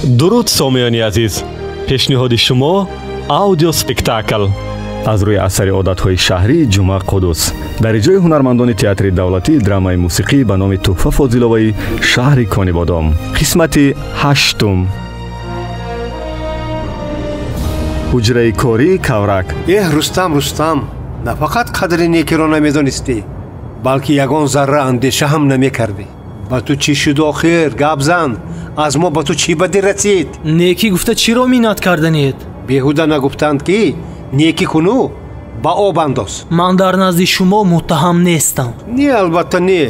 Дуруд, сомиёни азиз. Пешниҳоди шумо аудиоспектакл аз рӯи асари одатҳои шаҳрии Ҷума Қудус дар иҷрои ҳунармандони театри давлатии драмаи мусиқӣ ба номи Туҳфа Фозиловаи шаҳри Конибодом. Қисмати ҳаштум. Ҳуҷраи кории Каврак. Эҳ, Рустам, Рустам, на фақат қадри некиро намедонистӣ, балки ягон зарра андеша ҳам намекардӣ. Ба ту чӣ шуд охир? Гап зан. Аз мо ба ту чӣ бадӣ расид? Некӣ гуфта чиро миннат карданед? Беҳуда нагуфтанд, ки некӣ куну ба об андоз. Ман дар назди шумо муттаҳам нестам. Не, албатта не.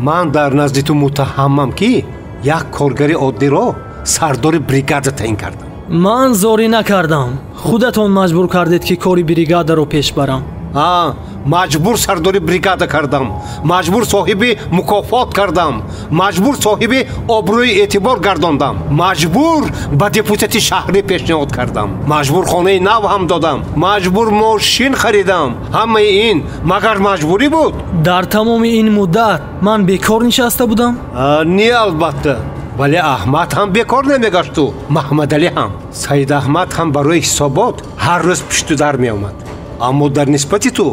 Ман дар назди ту муттаҳамам, ки як коргари оддиро сардори бригада таъин кардам. Ман зорӣ накардам. Худатон маҷбур кардед, ки кори бригадаро пеш барам. Маҷбур сардори бригада кардам, маҷбур соҳиби мукофот кардам, маҷбур соҳиби обрӯи эътибор гардондам, маҷбур ба депутати шаҳрӣ пешниҳод кардам, маҷбур хонаи нав ҳам додам, маҷбур мошин харидам. Ҳамаи ин магар маҷбурӣ буд? Дар тамоми ин муддат ман бекор нишаста будам? Не, албатта. Вале Аҳмад ҳам бекор намегашту, Маҳмадалӣ ҳам, Саид Аҳмад ҳам барои ҳисобот ҳар рӯз пушту дар меомад. Аммо дар нисбати ту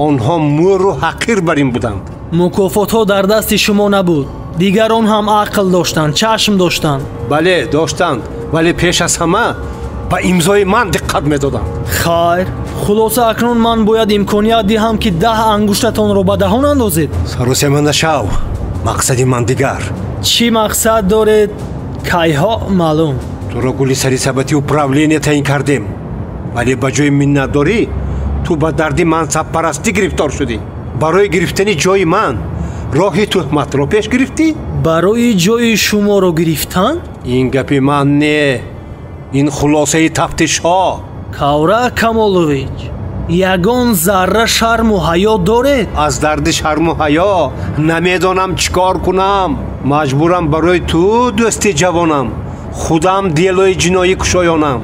онҳо мӯру ҳақир бар ин буданд. Мукофотҳо дар дасти шумо набуд. Дигарон ҳам ақл доштанд, чашм доштанд. Бале, доштанд, вале пеш аз ҳама ба имзои ман диққат медоданд. Хайр, хулоса акнун ман бояд имконият диҳам, ки 10 ангуштатонро ба даҳон андозед. Саросема нашав, мақсади ман дигар. Чӣ мақсад доред? Кайҳо маълум. Туро гули сари сабати управления таъин кардем, вале ба ҷои миннатдорӣ ту ба дарди мансабпарастӣ гирифтор шудӣ. Барои гирифтани ҷои ман роҳи туҳматро пеш гирифтӣ? Барои ҷои шуморо гирифтан? Ин гапи ман не, ин хулосаи тафтишҳо. Каврак Камолович, ягон зарра шарму ҳаё доред? Аз дарди шарму ҳаё намедонам чӣ кор кунам. Маҷбурам барои ту, дӯсти ҷавонам, худам делои ҷиноӣ кушоёнам.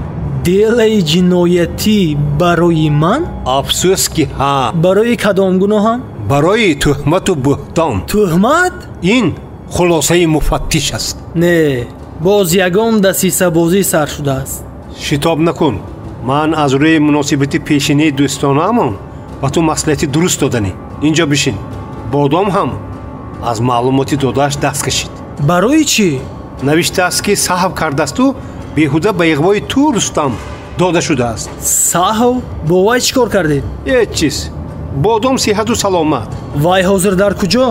Делаи ҷиноятӣ барои ман? Афсӯс, ки ҳа. Барои кадом гуноҳам? Барои туҳмату буҳтон. Туҳмат? Ин хулосаи муфаттиш аст. Не, боз ягон дасисабозӣ сар шудааст. Шитоб накун. Ман аз рӯи муносибати пешинаи дӯстонаамон ба ту маслиҳати дуруст доданӣ. Инҷо бишин. Бодом ҳам аз маълумоти додааш даст кашид. Барои чӣ? Навиштааст, ки саҳв кардасту беҳуда ба иғвои ту, Рустам, дода шудааст. Саҳв? Бо вай чӣ кор кардед? Ҳеҷ чиз. Бодом сиҳату саломат. Вай ҳозир дар куҷо?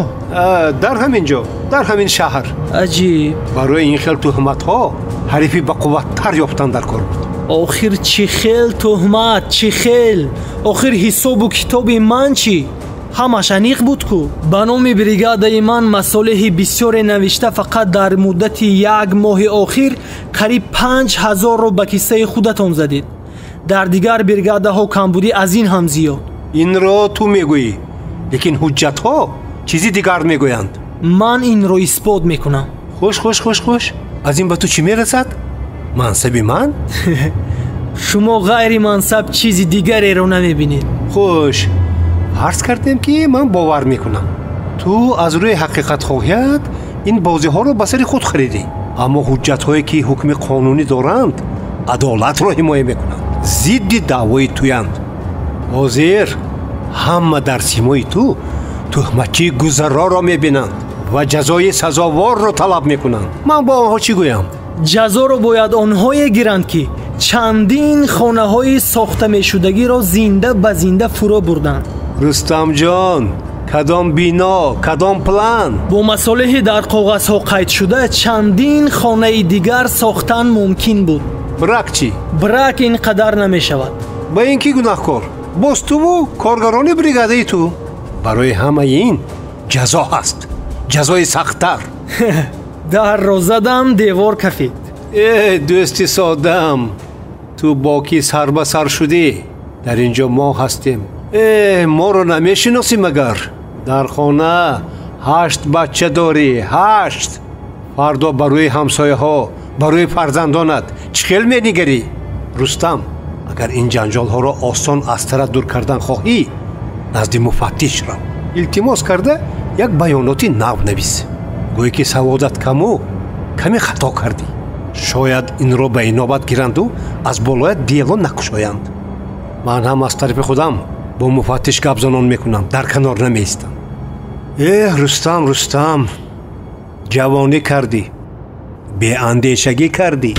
Дар ҳамин ҷо, дар ҳамин шаҳр. Аҷиб. Барои ин хел туҳматҳо ҳарифи бақувваттар ёфтан дар кор буд. Охир чӣ хел туҳмат, чӣ хел? Охир ҳисобу китоби ман чӣ? Ҳамаш аниқ буд ку. Ба номи бригадаи ман масолеҳи бисёре навишта, фақат дар муддати як моҳи охир қариб 5000-ро ба киссаи худатон задед. Дар дигар бригадаҳо камбудӣ аз ин ҳам зиёд. Инро ту мегӯӣ, лекин ҳуҷҷатҳо чизи дигар мегӯянд. Ман инро исбот мекунам. Хуш, хуш, хуш, хуш. Аз ин ба ту чӣ мерасад? Мансаби ман? Шумо ғайри мансаб чизи дигареро намебинед. Хуш, фарз кардем, ки ман бовар мекунам. Ту аз рӯи ҳақиқатхоҳият ин бозиҳоро ба сари худ харидӣ, аммо ҳуҷҷатҳое, ки ҳукми қонунӣ доранд, адолатро ҳимоя мекунанд, зидди даъвои туянд. Ҳозир ҳама дар симои ту туҳматчии гузароро мебинанд ва ҷазои сазоворро талаб мекунанд. Ман бо онҳо чӣ гӯям? Ҷазоро бояд онҳое гиранд, ки чандин хонаҳои сохта мешудагиро зинда ба зинда фурӯ бурданд. Рустамҷон, кадом бино, кадом план? Бо масолеҳи дар коғазҳо қайд шуда чандин хонаи дигар сохтан мумкин буд. Брак чӣ? Брак ин қадар намешавад. Ба ин ки гунаҳкор? Боз туву коргарони бригадаи ту. Барои ҳамаи ин ҷазо ҳаст, ҷазои сахттар. Дарро задам, девор кафид. Э, дӯсти соддам, ту бо кӣ сар ба сар шудӣ? Дар ин ҷо мо ҳастем. Э, моро намешиносӣ магар? Дар хона 8 бача дорӣ, 8. Фардо ба рӯи ҳамсояҳо, ба рӯи фарзандонат чӣ хел менигарӣ? Рустам, агар ин ҷанҷолҳоро осон аз тараф дур кардан хоҳӣ, назди муфаттиш рав. Илтимос карда як баёноти нав навис. Гӯё ки саводат каму каме хато кардӣ. Шояд инро ба инобат гиранду аз болоят дело накушоянд. Ман ҳам аз тарафи худам бо муфаттиш гапзанон мекунам, дар канор намеистам. Эҳ, Рустам, Рустам, ҷавонӣ кардӣ, беандешагӣ кардӣ.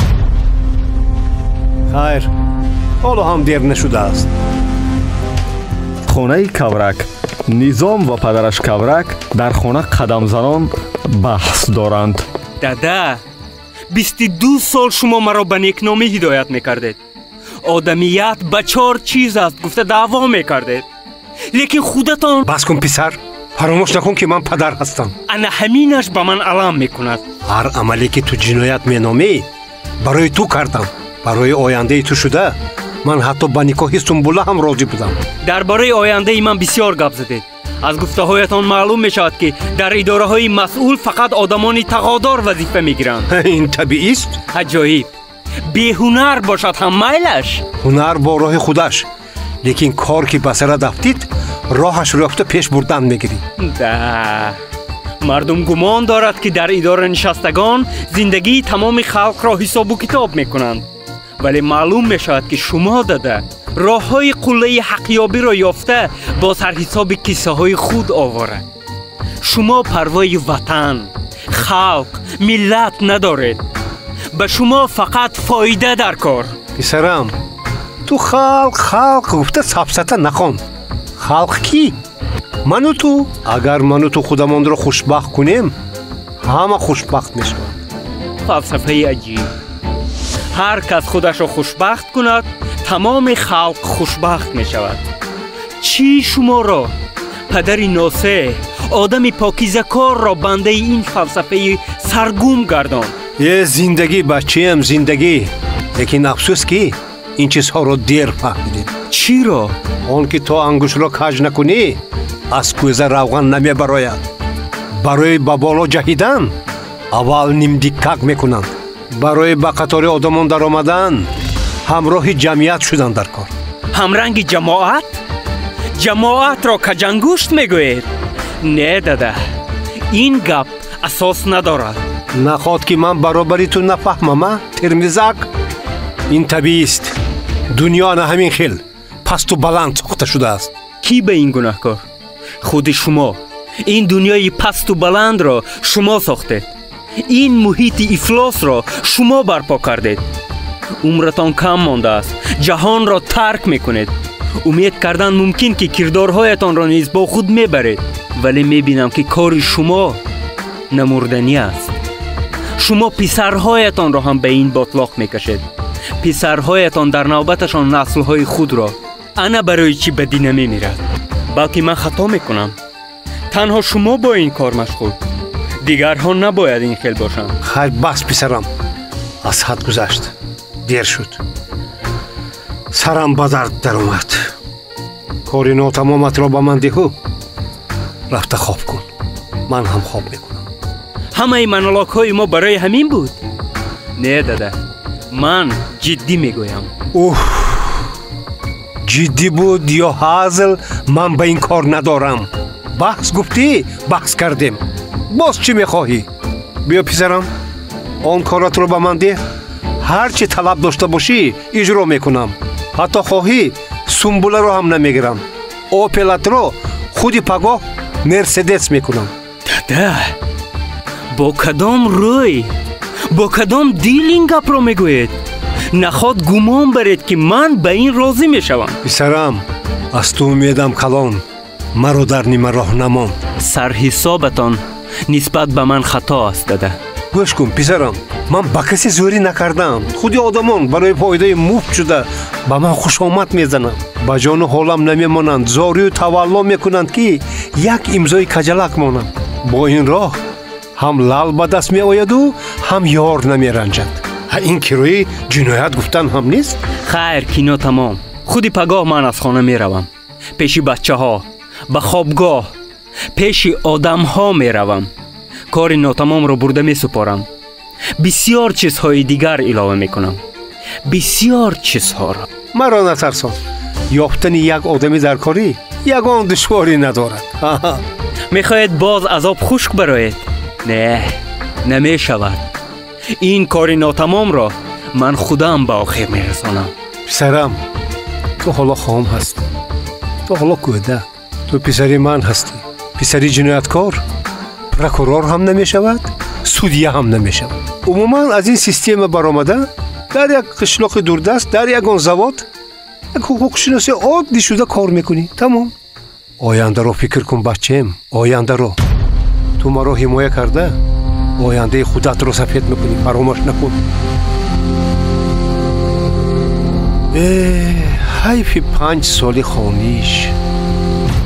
Хайр, ҳоло ҳам дер нашудааст. Хонаи Каврак. Низом ва падараш Каврак дар хона қадамзанон баҳс доранд. Дада, 22 сол шумо маро ба некномӣ ҳидоят мекардед. Одамият ба 4 чиз аст гуфта даъво мекардед. Лекин худатон... Бас кун, писар, фаромӯш накун, ки ман падар ҳастам. Ана ҳаминаш ба ман алам мекунад. Ҳар амале ки ту ҷиноят меномӣ, барои ту кардам. Барои ояндаи ту шуда ман ҳатто ба никоҳи Сумбула ҳам розӣ будам. Дар бораи ояндаи ман бисёр гап задед. Аз гуфтаҳоятон маълум мешавад, ки дар идораҳои масъул фақат одамони тағодор вазифа мегиранд. Ин табиист. Аҷоиб. Беҳунар бошад ҳам майлаш. Ҳунар бо роҳи худаш, лекин кор ки ба сарат афтид, роҳашро ёфта пеш бурдан мегирӣ. Да, мардум гумон дорад, ки дар идора нишастагон зиндагии тамоми халқро ҳисобу китоб мекунанд. Вале маълум мешавад, ки шумо, дада, роҳҳои қуллаи ҳақёбиро ёфта бо сарҳисоби киссаҳои худ овора. Шумо парвои ватан, халқ, миллат надоред. Ба шумо фақат фоида дар кор. Писарам, ту халқ халқ гуфта сафсата нахон. Халқ кӣ? Ману ту. Агар ману ту худамонро хушбахт кунем, ҳама хушбахт мешаванд. Фалсафаи аҷиб. Ҳар кас худашро хушбахт кунад, тамоми халқ хушбахт мешавад. Чӣ шуморо, падари носеҳ, одами покизакорро бандаи ин фалсафаи саргум гардонд? Е, зиндагӣ, бачаям, зиндагӣ. Лекин афсӯс, ки ин чизҳоро дер фаҳмидем. Чиро? Он ки то ангушро каҷ накунӣ, аз кӯза равған намебарояд. Барои ба боло ҷаҳидан аввал нимдиккак мекунанд. Барои ба қатори одамон даромадан ҳамроҳи ҷамъият шудан дар кор. Ҳамранги ҷамоат? Ҷамоатро каҷангушт мегӯед? Не, дада, ин гап асос надорад. Наход ки ман баробари ту нафаҳмам, а термизак? Ин табиист. Дунё ана ҳамин хел пасту баланд сохта шудааст. Кӣ ба ин гунаҳкор? Худи шумо. Ин дунёи пасту баландро шумо сохтед. Ин муҳити ифлосро шумо барпо кардед. Умратон кам мондааст, ҷаҳонро тарк мекунед. Умед кардан мумкин, ки кирдорҳоятонро низ бо худ мебаред, вале мебинам, ки кори шумо намурданӣ аст. Шумо писарҳоятонро ҳам ба ин ботлоқ мекашед. Писарҳоятон дар навбаташон наслҳои худро. Ана барои чӣ бадӣ намемирад? Балки ман хато мекунам. Танҳо шумо бо ин кор машғул, дигарҳо набояд ин хел бошанд. Хайр, бас, писарам, аз ҳад гузашт, дер шуд. Сарам ба дард даромад. Кори нотамоматро ба ман диҳу, рафта хоб кун. Ман ҳам хоб мекунам. Ҳамаи монологҳои мо барои ҳамин буд? Не, дада, ман ҷиддӣ мегӯям. Уф, ҷиддӣ буд ё ҳазл, ман ба ин кор надорам. Баҳс гуфтӣ, баҳс кардем. Боз чӣ мехоҳӣ? Биё, писарам, он коратро ба ман деҳ. Ҳар чӣ талаб дошта бошӣ, иҷро мекунам. Ҳатто хоҳӣ, Сумбуларо ҳам намегирам. Опелатро худи пагоҳ Мерседес мекунам. Дада, бо кадом рӯй, бо кадом дил ин гапро мегӯед? Наход гумон баред, ки ман ба ин розӣ мешавам. Писарам, аз ту умедам калон. Маро дар нимароҳ намон. Сарҳисобатон нисбат ба ман хато аст, дада. Гӯш кун, писарам, ман ба касе зӯрӣ накардам. Худи одамон барои фоидаи муфт шуда ба ман хушомад мезананд. Ба ҷону ҳолам намемонанд, зорию тавалло мекунанд, ки як имзои каҷалак монанд. Бо ин роҳ ҳам лал ба даст меояду, ҳам ёр намеранҷад. Ин кирои ҷиноят гуфтан ҳам нест. Хайр, кино тамом. Худи пагоҳ ман аз хона меравам. Пеши бачаҳо, ба хобгоҳ, пеши одамҳо меравам. Кори нотамомро бурда месупорам. Бисёр чизҳои дигар илова мекунам. Бисёр чизҳоро. Маро натарсон. Ёфтани як одами даркорӣ ягон душворӣ надорад. Мехоҳед боз аз об хушк бароед? Не, намешавад. Ин кори нотамомро ман худам ба охир мерасонам. Писарам, ту ҳоло хом ҳастӣ, ту ҳоло кӯдак. Ту писари ман ҳастӣ. Писари ҷинояткор прокурор ҳам намешавад, судья ҳам намешавад. Умуман аз ин система баромада дар як қишлоқи дурдаст, дар ягон завод як ҳуқуқшиноси оддӣ шуда кор мекунӣ. Тамом. Ояндаро фикр кун, бачаем, ояндаро. Ту маро ҳимоя карда ояндаи худатро сафед мекунӣ, фаромӯш накун. Ҳайфи 5 соли хониш,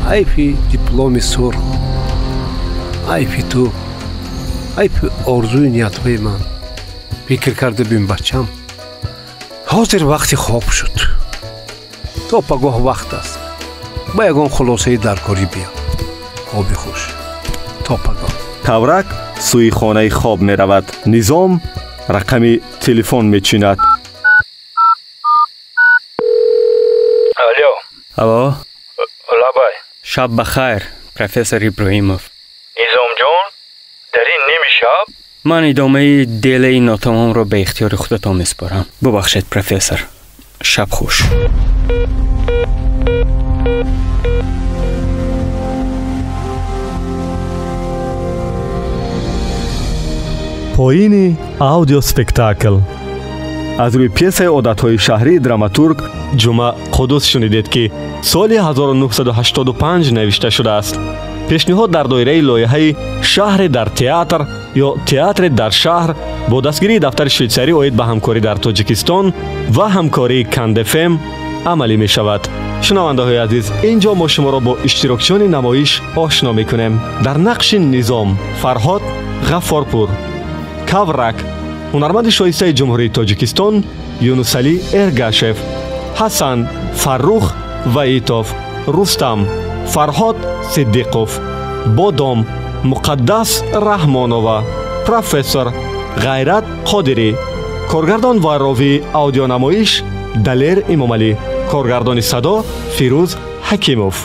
ҳайфи дипломи сурх, ҳайфи ту, ҳайфи орзуи ниятҳои ман. Фикр карда бин, бачам, ҳозир вақти хоб шуд. То пагоҳ вақт аст. Ба ягон хулосаи даркорӣ биё. Хоби хуш. То пагоҳ. Каврак сӯи хонаи хоб меравад. Низом рақами телефон мечинад. Алло. Алло. Лабай. Шаб ба хайр, профессор Иброҳимов. Низомҷон, дар ин ними шаб? Ман идомаи делаи нотамомро ба ихтиёри худатон месупорам. Бубахшед, профессор. Шаб хуш. Поини аудиоспектакл. Аз рӯи пьесаи одатҳои шаҳрии драматург Ҷума Қудус шунидед, ки соли 1985 навишта шудааст. Пешниҳод дар доираи лоиҳаи «Шаҳре дар театр» ё «Театре дар шаҳр» бо дастгирии дафтари швейтсарӣ оид ба ҳамкорӣ дар Тоҷикистон ва ҳамкории Кандфм амалӣ мешавад. Шунавандаҳои азиз, ин ҷо мо шуморо бо иштирокчиёни намоиш ошно мекунем. Дар нақши Низом Фарҳод Ғаффорпур, Каврак ҳунарманди шоистаи Ҷумҳурии Тоҷикистон Юнусалӣ Эргашев, Ҳасан Фаррух Ваитов, Рустам Фарҳод Сиддиқов, Бодом Муқаддас Раҳмонова, профессор Ғайрат Қодирӣ, коргардон ва ровии аудионамоиш Далер Имомалӣ, коргардони садо Фирӯз Ҳакимов.